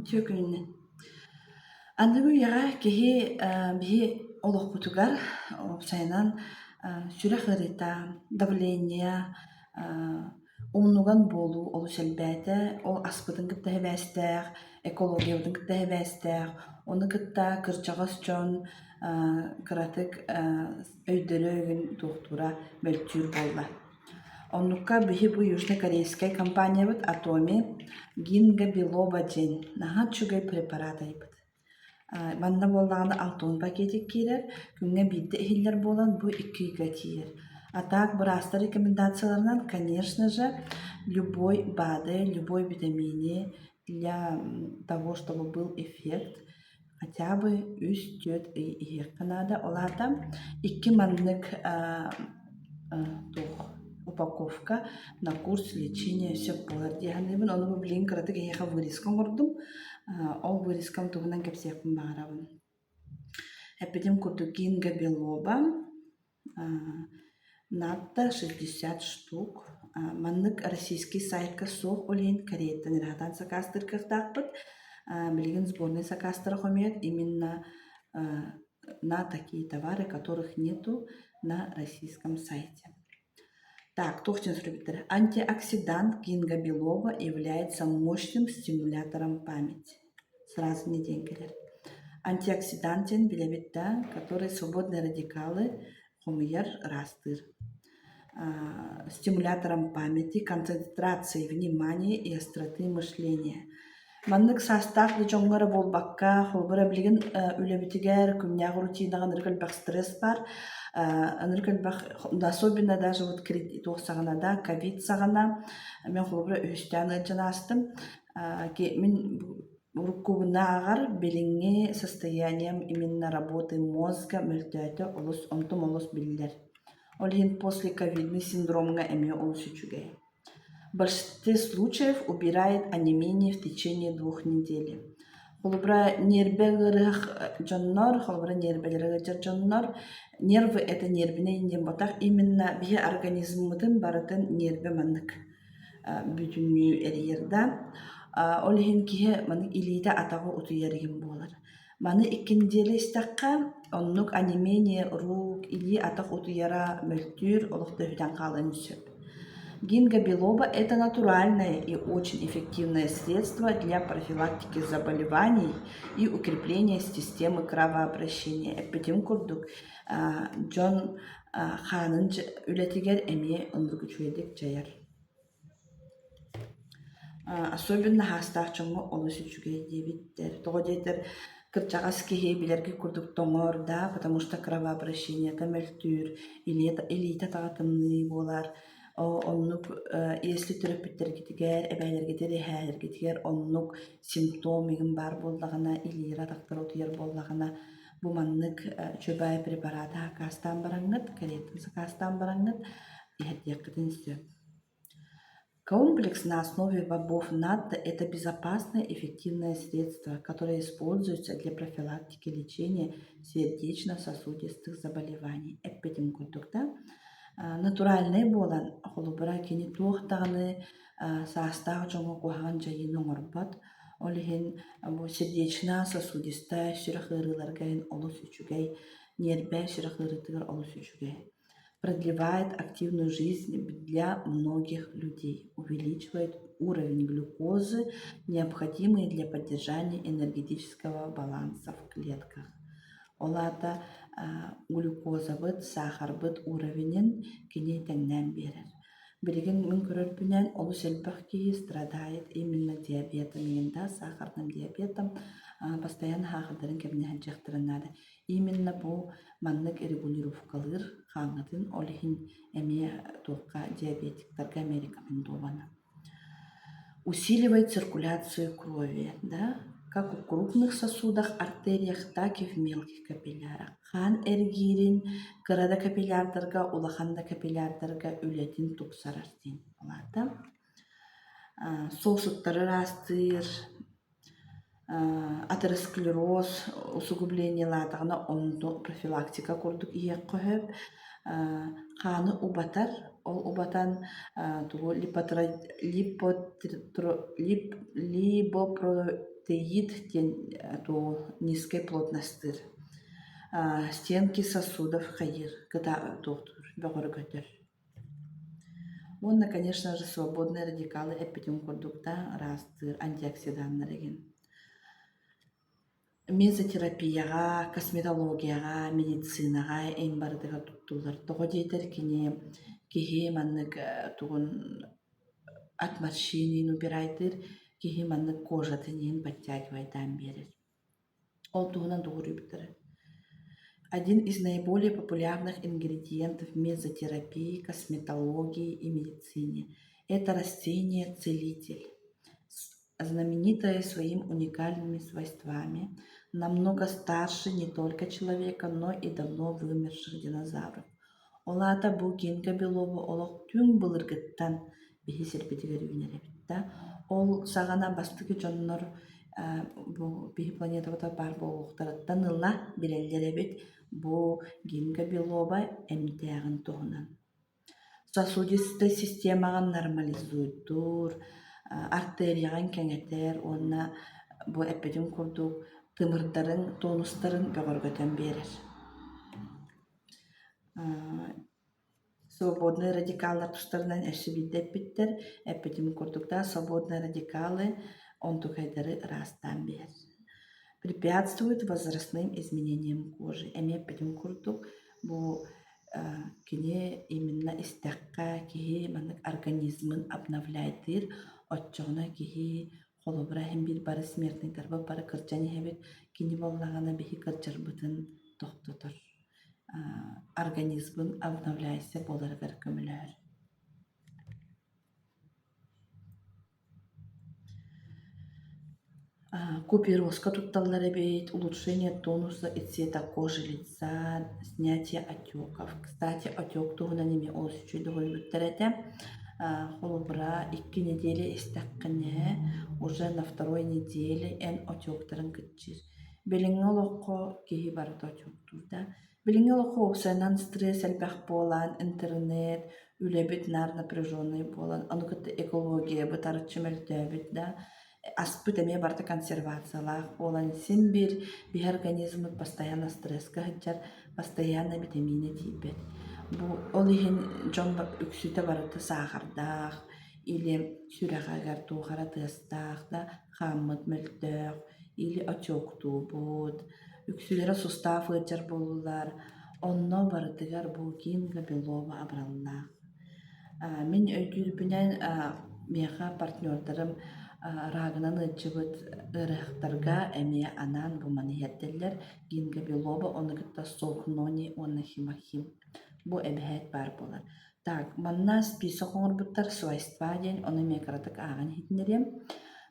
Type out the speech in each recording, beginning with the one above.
Үтүө күнүнэн. Аныгы үйэҕэ киһи биһи олохпутугар уопсайынан сүрэх ыарыыта, давление, умнуган буолуу олус элбээтэ. Ол аспытын кытта сибээстээх, экологиябытын кытта сибээстээх. Ону кытта кырдьаҕас дьон кыратык өйдөрө өйүн туохтуура мөлтүүр буолла. Оннукка биһи бу южнокорейскай компаниябыт Атоми Гинго Билоба диэн наһаа үчүгэй препарат айбыт. Манна буоллаҕына алтон пакетик киирэр, күҥҥэ биирдэ иһиллэр буолан бу икки ыйга тиийэр. А так быраастар рекомендацияларынан, конечно же, любой БАДы, любой витамини для того, чтобы был эффект, хотя бы үс-түөрт ый иһиэххэ наада. Ол аата икки маннык туох упаковка на курс лечения сөп буолар дии саныыбын. Ону бу билигин кыратык эһиэхэ вырезка оҥордум. Ол вырезкам туһунан кэпсиэхпин баҕарабын. Эппитим курдук Гинго билоба Натта 60 штук. Маннык российский сайтка суох ол иһин Кореяттан ыраатан сакаастыыр кыахтаахпыт. Билигин сборнай сакаастара хомуйат именно на такие товары, которых нету на российском сайте. Так, туох диэн суруйбуттара? Антиоксидант Гинго билоба является мощным стимулятором памяти. Сразу не диэн кэлэр. Антиоксидант диэн билэбит да, который свободные радикалы хомуйар, ыраастыыр. Стимулятором памяти, концентрации внимания и остроты мышления. Маннык саастаах да дьоҥҥо эрэ буолбакка, холобура билигин үлэбитигэр күннээҕи рутинаҕа ынырык элбэх стресс баар, ынырык элбэх, особенно даже вот туох саҕана да, ковид саҕана мен холобура үһүстээн ыалдьан аастым. Мин уруккубунааҕар билиҥҥи состоянием именно работы мозга мөлтөөтө олус онтум олус биллэр. Ол иһин послековидный синдромҥа эмиэ олус үчүгэй. В большинстве случаев убирает онемение в течение двух недель. Холобура, ньиэрбэ ыарыһах дьоннор, холобура, ньиэрбэлэрэ ыалдьар дьоннор, нервы это нервный диэн буолбатах, именно биһи организммытын барытын ньиэрбэ маннык бүтүннүү эрийэр да. Ол иһин киһи маннык илиитэ-атаҕа утуйар иһин буолар. Маны икки нэдиэлэ истэххэ, оннук онемение рук, илии-атах утуйара мөлтүүр, олох да бүтэн хаалыан сөп. Гинго билоба – это натуральное и очень эффективное средство для профилактики заболеваний и укрепления системы кровообращения. Эппитим курдук, дьон хаанын үлэтигэр эмиэ оннук үчүгэйдик дьайар. Особенно хаастаах дьоҥҥо олус үчүгэй диэбиттэр. Тоҕо диэтэр кырдьаҕас киһи билэргит курдук тоҥор да, потому что кровообращениета мөлтүүр, илиитэ атаҕа тымныы буолар. Оннук если төрөппүттэргитигэр, эбээлэргитигэр, эһээлэргитигэр оннук симптом игин баар буоллаҕына, илиилэрэ атахтара утуйар буоллаҕына, бу маннык үчүгэй препараты сакаастаан бараҥҥыт, кэриэтин сакаастаан бараҥҥыт иһэрдиэххитин сөп. Комплекс на основе бобов натто – это безопасное эффективное средство, которое используется для профилактики лечения сердечно-сосудистых заболеваний. Эппитим курдук да, натуральнай буолан, холобура, кини туох даҕаны саастаах дьоҥҥо куһаҕан дьайыыны оҥорбот. Ол иһин бу сердечно-сосудистая сүрэх ыарыыларга олус үчүгэй, ньиэрбэ сүрэх ыарыытыгар олус үчүгэй. Продлевает активную жизнь для многих людей, увеличивает уровень глюкозы, необходимый для поддержания энергетического баланса в клетках. Ол аата глюкозабыт, саахарбыт уровенин кини тэҥнээн биэрэр. Билигин мин көрөрбүнэн олус элбэх киһи страдает именно диабетом иһин да, сахарным диабетом постоянно саахардарын кэмнэһэн сылдьыахтарын наада. Именно бу маннык регулировкалыыр хааҥҥытын ол иһин эмиэ туохха диабетиктарга эмиэ рекомендовано. Усиливает циркуляцию крови, да, как у крупных сосудах, артериях, так и в мелких капиллярах. Хаан эргиирин кыра да капиллярдарга, улахан да капиллярдарга үлэтин тупсарар диэн улаата. Сосудтары ыраастыыр, атеросклероз усугублениелаатаҕына онно профилактика курдук иһиэххэ сөп. Хааны убатар, ол убатан тугу либопротеин Теид диэн тугу низкай плотностыыр. Стенки сосудов хайыыр, туохтуур, бөҕөргөтөр. Уонна, конечно же, свободные радикалы эппитим курдук да ыраастыыр антиоксиданнар игин. Мезотерапияҕа, косметологияҕа, медицинаҕа эн барытыгар туттуллар. Тоҕо диэтэр кини киһи маннык тугун от морщин убирайдыыр, киһи маннык кожатын иһин подтягивайдаан биэрэр. Ол туһунан тугуруйбуттара. Один из наиболее популярных ингредиентов мезотерапии, косметологии и медицине – это растение-целитель знаменитая своими уникальными свойствами, намного старше не только человека, но и давно вымерших динозавров. Ол аата бу гинкго билоба олох түҥ былыргыттан биһи сирбитигэр үүнэр эбит да. Ол саҕана бастакы дьоннор бу биһи планетабыта баар буолуохтарыттан ыла билэллэр эбит бу гинкго билоба эмтээҕин туһунан. Сосудистай системаҕын нормализуйдуур, артерияҕын кэҥэтэр уонна бу эппитим курдук тымырдарын тонустарын бөҕөргөтөн биэрэр. Свободнай радикаллар тустарынан өссө биирдэ эппиттэр. Эппитим курдук да свободнай радикалы онтукайдары ыраастаан биэрэр. Препятствует возрастным изменениям кожи. Эмиэ эппитим курдук бу Кини именно истэххэ киһи маннык организмын обновляйдыыр, оччоҕуна киһи холобура иһин биир бары смертныйдарбыт бары кырдьан иһэбит, кини буоллаҕына биһи кырдьарбытын тохтотор, организмын обновляйся буоларыгар көмөлөһөр. Куперозка тутталлар эбит, улучшение тонуса и цвета кожи лица, снятие отеков. Кстати, отек туһунан эмиэ олус үчүгэй доҕуйбуттар этэ. Холобура, 2 неделя истэххинэ, уже на второй неделе эн отектарын кыччыыр. Билиҥҥи олоххо киһи барыта отектуур да. Билиҥҥи олоххо уопсайынан стресс элбэх буолан, интернет, үлэбит наар напряженный буолан, ону кытта экологиябыт арыччы мөлтөөбүт да, аспыт эмиэ барыта консервациялаах буолан, син биир биһи организммыт постоянно стресскэ сылдьар, постоянно битэмиинэ тиийбэт. Бу ол иһин дьон үксүтэ барыта саахардаах или сүрэҕэр туох эрэ тыастаах да, хааммыт мөлтөөх или отектуубут, үксүлэрэ сустаах ыалдьар буоллулар, онно барытыгар бу Гинга Белова абыраллаах. Мин өйдүүрбүнэн миэхэ партнердарым рагынан ыалдьыбыт ыарыһахтарга эмиэ анаан бу маны иһэрдэллэр Гинга Белова ону кытта Сохнони уонна Химахим. Бу эбэһээт баар буолар. Так, манна список оҥорбуттар свойства диэн, ону эмиэ кыратык ааҕан иһитиннэриэм.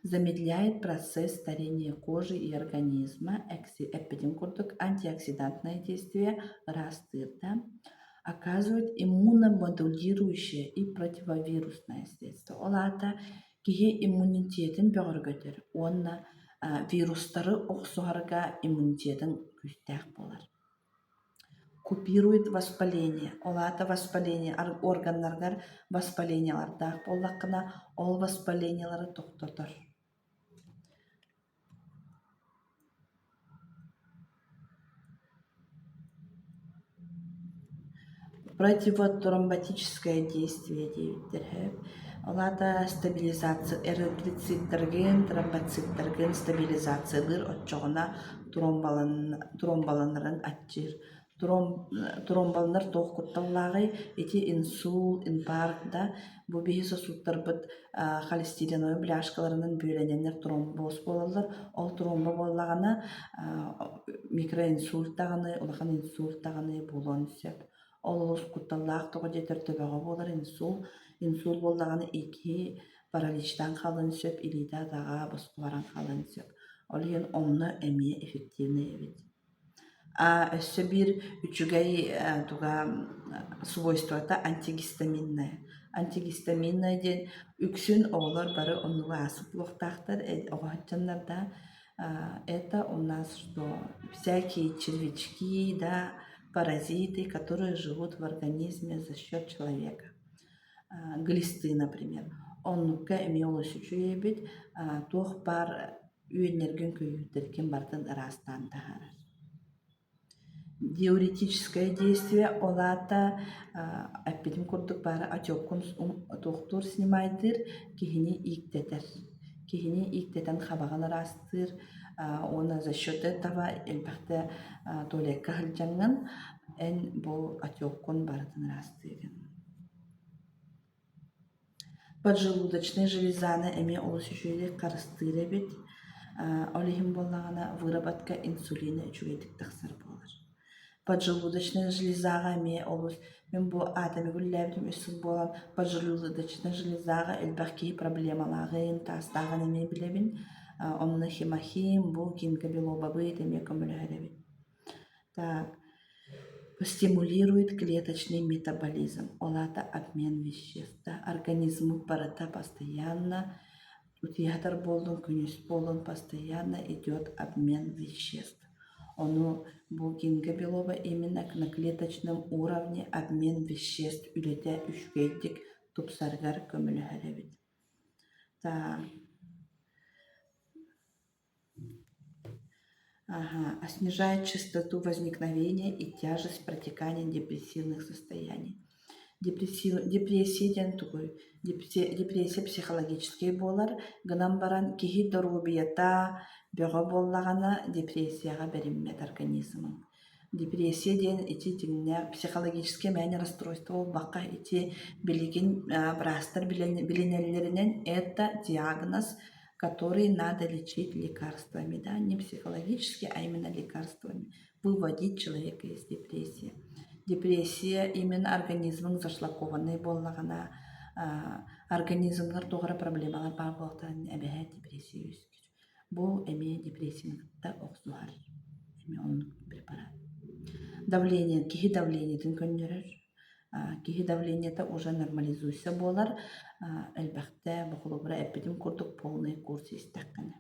Замедляет процесс старения кожи и организма, эппитим курдук, антиоксидантное действие ыраастыырда. Оказывает иммуномодулирующее и противовирусное средство. Ол аата киһи иммунитетын бөҕөргөтөр уонна вирустары охсуһарга иммунитетын күүстээх буолар. Купирует воспаление. Ол аата воспаление органнаргар воспалениелардаах буоллаххына, ол воспалениелары тохтотор. Противотромботическое действие диэбиттэр сөп. Ол аата стабилизация эритроциттаргын, тромбоциттаргын стабилизациялыыр оччоҕуна тромбаланарын аччыыр. Тромбаланар туох кутталлааҕый? Ити инсульт, инфаркт да бу биһи сосудтарбыт холестериновай бляшкаларынан бүөлэнэннэр тромбоз буолаллар. Ол тромба буоллаҕына микроинсульт даҕаны, улахан инсульт даҕаны буолуон сөп. Ол олус кутталлаах тоҕо диэтэр төбөҕө буолар инсульт. Инсульт буоллаҕына икки параличтаан хаалыан сөп, илиитэ-атаҕа босхо баран хаалыан сөп. Ол иһин онно эмиэ эффективный эбит. Өссө биир үчүгэй туга свойствота антигистаминная. Антигистаминная диэн үксүн оҕолор бары оннугу ааспыт буолуохтаахтар, оҕо сылдьаннар да это у нас что всякие червячки, да, паразиты, которые живут в организме за счет человека. Глисты, например. Оннукка эмиэ олус үчүгэй эбит. Туох баар. Үөннэргин, көйүүрдэргин барытын ыраастаан таһаарар. Диуретическое действие ол аата эппитим курдук баара отеккун туохтуур снимайдыыр, киһини ииктэтэр. Киһини ииктэтэн хабаҕын ыраастыыр уонна за счет этого элбэхтэ туалекка сылдьаҥҥын эн бу отеккун барытын ыраастыыгын. Поджелудочнай железаны эмиэ олус үчүгэйдик харыстыыр эбит, ол иһин буоллаҕына выработка инсулина үчүгэйдик тахсар буолар. Поджелудочнай железаҕа эмиэ олус мин бу аатым үгүллээбитим үс сыл буолан поджелудочнай железаҕа элбэх киһи проблемалааҕын, таастааҕын эмиэ билэбин. Онно химохим, бу гинкобилобабыт эмиэ көмөлөһөр эбит. Так, стимулирует клеточный метаболизм, ол аата обмен веществ. Организмы барыта постоянно утуйар буоллун, күнүс буоллун постоянно идет обмен веществ. Ону бу гинго билоба именно на клеточном уровне обмен веществ үлэтэ үчүгэйдик тупсарыгар көмөлөһөр эбит. Так. Ага, снижает частоту возникновения и тяжесть протекания депрессивных состояний. Депрессия диэн тугуй? Депрессия психологическай буолар, гынан баран киһи доруобуйата бөҕө буоллаҕына депрессияҕа бэриммэт организмыҥ. Депрессия диэн ити дьиҥнээх психологическай мээнэ расстройство буолбакка ити билигин быраастар билинэллэринэн это диагноз, который надо лечить лекарствами, да, не психологически, а именно лекарствами, выводить человека из депрессии. Депрессия именно организмыҥ зашлакованный буоллаҕына организмҥар туох эрэ проблемалар баар буолтарын эбэһээт депрессия үөскүүр. Бу эмиэ депрессияны кытта охсуһар, эмиэ оннук препарат. Давление киһи давлениетын көннөрөр, киһи давлениета уже нормализуйся буолар, элбэхтэ бу холобура эппитим курдук полный курс истэххинэ.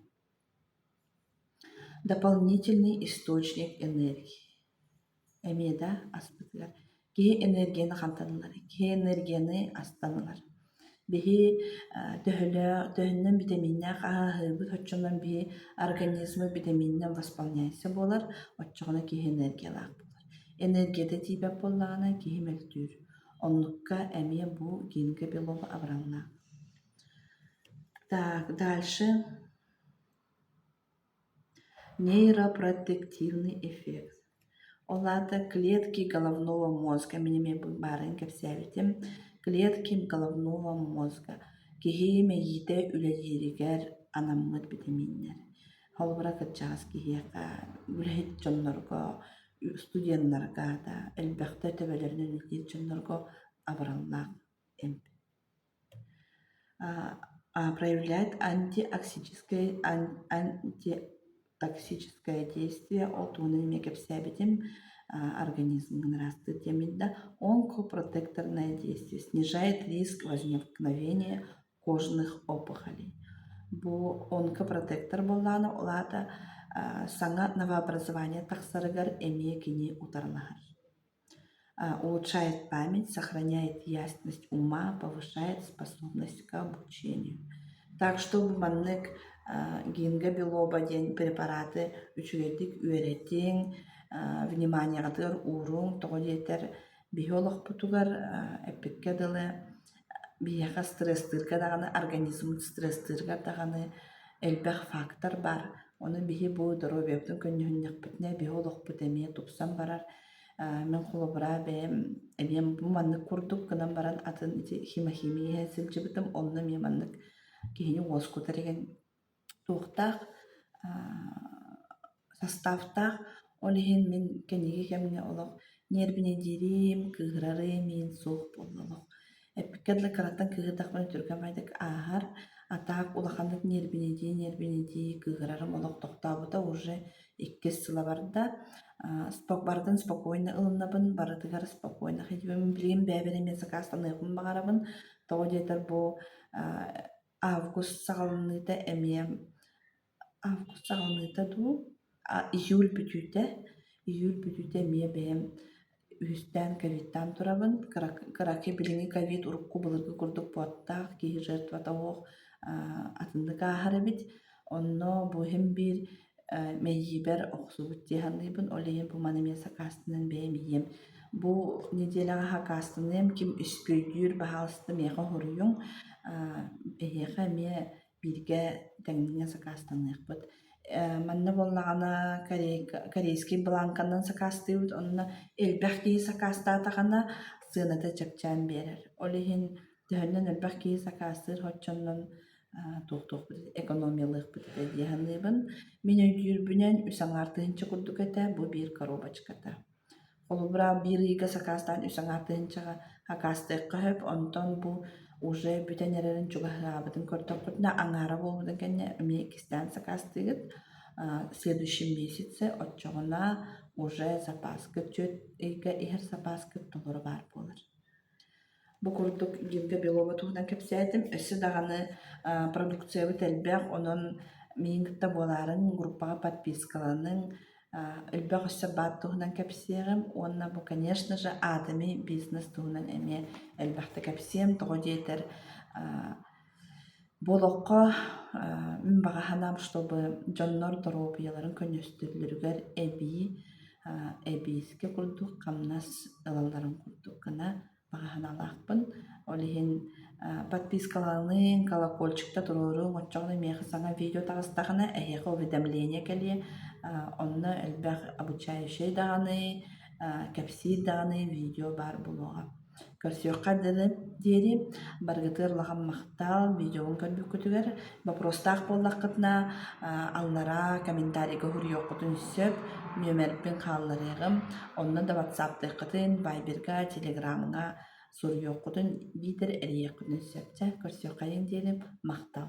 Дополнительный источник энергии. Эмиэ да аспытыгар киһи энергияны хантан ылар? Киһи энергияны астан ылар. Биһи төһөлөөх төһөннөн битэмииннээх аһыыбыт оччонон биһи организмы битэмиининэн восполняйся буолар, оччоҕуна киһи энергиялаах буолар. Энергията тиийбэт буоллаҕына киһи мөлтүүр. Оннукка эмиэ бу гинго билоба абыраллаах. Так, дальше. Нейропротективный эффект. Ол аата клетки головного мозга мин эмиэ баарын кэпсээбитим. Клетки головного мозга киһи мэйиитэ үлэлииригэр анаммыт битэмииннэр. Холобура кырдьаҕас киһиэхэ, үлэһит дьоннорго, студеннарга да элбэхтэ төбөлөрүнэн үлэлиир дьоннорго абыраллаах эмп. Проявляет антиоксическое антитоксическое действие ол туһунан эмиэ кэпсээбитим организмҥын ыраастыыр диэммин да онкопротекторное действие снижает риск возникновения кожных опухолей. Бу онкопротектор буоллаҕына ол аата саҥа новообразование тахсарыгар эмиэ кини утарылаһар. Улучшает память, сохраняет ясность ума, повышает способность к обучению. Так что бу маннык гинго билоба диэн препараты үчүгэйдик үөрэтиҥ, вниманиеҕытыгар ууруҥ, тоҕо диэтэр биһи олохпутугар эппиккэ дылы биһиэхэ стресстыырга даҕаны организммыт стресстыырга даҕаны элбэх фактор баар. Ону биһи бу доруобуйабытын көнньүһүннэхпитинэ биһи олохпут эмиэ тупсан барар. Мин холобура бэйэм эмиэ бу маннык курдук гынан баран атын ити химохимия иһэ сылдьыбытым, онно эмиэ маннык киһини уоскутар игин туохтаах составтаах. Ол иһин мин кэнники кэмҥэ олох ньиэрбинэйдиирим, кыыһырарым иһин суох буолла олох. Эппиккэ дылы кыраттан кыыһырдахпына түргэн баайдык ааһар, а так улаханнык ньиэрбинэйдии-ньиэрбинэйдии кыыһырарым олох тохтообута уже иккис сыла барда. Барытын спокойно ылынабын, барытыгар спокойно сылдьабын. Билигин бэйэбэр эмиэ сакаастаныахпын баҕарабын. Тоҕо диэтэр бу август саҕаланыыта эмиэ август саҕаланыыта дуу, июль бүтүүтэ, июль бүтүүтэ эмиэ бэйэм үһүстээн ковидтаан турабын. Кыракый билиҥҥи ковид урукку былыргы курдук буоттаах, киһи жертвата суох атыннык ааһар эбит. Онно бу иһин биир мэйиибэр охсубут дии саныыбын. Ол иһин бу маны эмиэ сакаастанан бэйэм иһиэм. Бу нэдиэлэҕэ сакаастаныам, ким үспүөйдүүр, баһаалыста миэхэ суруйуҥ. Эһиэхэ эмиэ бииргэ тэҥҥэ сакаастаныахпыт. Манна буоллаҕына корейский бланканан сакаастыыбыт, онно элбэх киһи сакаастаатаҕына сыаната чэпчээн биэрэр. Ол иһин төһөннөн элбэх киһи сакаастыыр оччонон туохтуохпут экономиялыахпыт этэ дии саныыбын. Мин өйдүүрбүнэн үс аҥаар тыһыынча курдук этэ, бу биир коробочката. Холобура, биир ыйга сакаастаан үс аҥаар тыһыынчаҕа акаастыахха сөп, онтон бу уже бүтэн эрэрин чугаһаабытын көрдөххүтүнэ, аҥаара буолбутун кэннэ эмиэ иккистээн сакаастыыгыт. Следующем месяце оччоҕуна уже запаскыт түөрт ыйга иһэр запаскыт толору баар буолар. Бу курдук Гинка Белова туһунан кэпсээтим. Өссө даҕаны продукциябыт элбэх, онон миигин кытта буолаарыҥ, группаҕа подпискаланыҥ, элбэх өссө баат туһунан кэпсиэҕим уонна бу, конечно же, атомный бизнес туһунан эмиэ элбэхтэ кэпсиэм. Тоҕо диэтэр, бу олоххо мин баҕа санаам, чтобы дьоннор доруобуйаларын көннөстөллөрүгэр эбии эбиискэ курдук хамнас ылалларын курдук гына баҕа санаалаахпын. Ол иһин подпискаланыҥ, колокольчикта туруоруҥ, оччоҕуна миэхэ саҥа видео таҕыстаҕына эһиэхэ уведомление кэлиэ. Онно элбэх обучающай даҕаны, кэпсиир даҕаны видео баар буолуоҕа. Көрсүөххэ дылы диэри барыгытыгар улахан махтал видеобун көрбүккүтүгэр. Вопростаах буоллаххытына аллараа комментарийга суруйуоххутун сөп, нүөмэрбин хаалларыаҕым. Онно да ватсаптыаххытын, вайберга, телеграмҥа суруйуоххутун биитэр эрийиэххитин сөп. Чэ, көрсүөххэйиҥ диэри махтал.